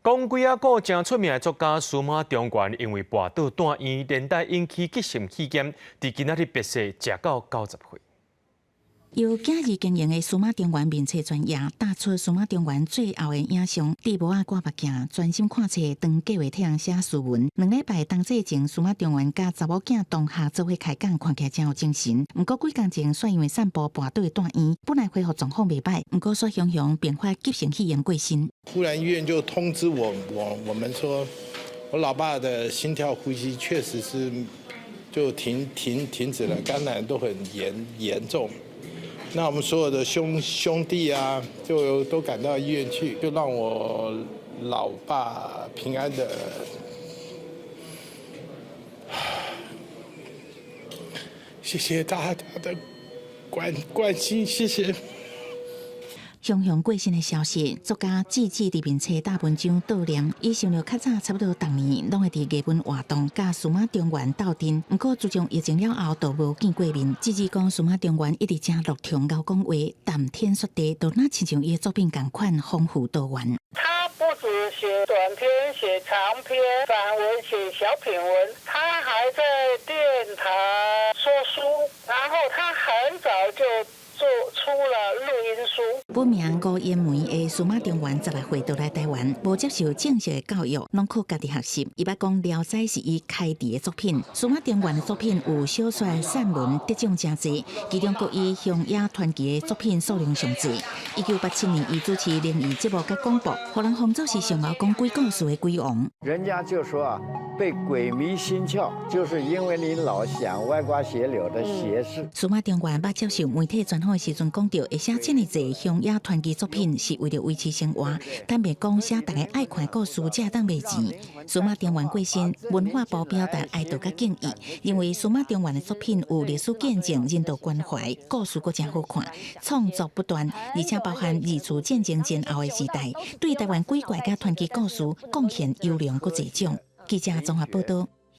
講鬼仔古誠出名的作家司馬中原，因為跋倒蹛院，連帶引起急性肺炎，佇今仔日煏逝，食到90歲。由囝兒經營的司馬中原面冊專頁，打出司馬中原最後的影像，戴帽仔掛目鏡，專心看冊，當計劃替人寫書文。2禮拜冬節前，司馬中原佮查某囝同學做伙開講，看起來誠有精神。毋過幾工前，煞因為散步跋倒蹛院，本來恢復狀況袂䆀，毋過煞雄雄併發急性肺炎過身。忽然醫院就通知我們說，我老爸的心跳呼吸確實是就停止了，感染都很嚴重。那我們所有的兄弟啊，就都趕到醫院去，就讓我老爸平安的。謝謝大家的關心，謝謝。雄雄過身的消息，作家志志佇面冊打文章悼念。伊想著較早差不多逐年攏會佇藝文活動佮司馬中原鬥陣，毋過自從疫情了後，就無見過面。志志講司馬中原一直誠樂長𠢕講話，談天說地，都若親像伊的作品仝款豐富多元。他不止寫短篇、寫長篇、散文、寫小品文，他還在電台說書，然後他很早就做出了錄音書。本名吳延梅的司馬中原16歲就來台灣，無接受正式的教育，攏靠家己學習。伊捌講《聊齋》是伊開智的作品。司馬中原的作品有小說、散文，得獎誠濟，其中閣以鄉野傳奇的作品數量上濟。1987年，伊主持靈異節目佮廣播，予人封做是上𠢕講鬼故事的鬼王。人家就說啊，被鬼迷心竅，就是因為你老想歪瓜斜柳的邪事。司馬中原捌接受媒體專訪的時陣講著，會寫這麼濟鄉野傳奇作品，是為著維持生活。坦白講，寫逐家愛看故事，才會當賣錢。司馬中原過身，文化部表達哀悼佮敬意，認為司馬中原的作品有歷史見證、人道關懷，故事閣誠好看，創作不斷，而且包含二次戰爭前後的時代，對台灣鬼怪佮傳奇故事貢獻優良閣濟獎。記者綜合報導。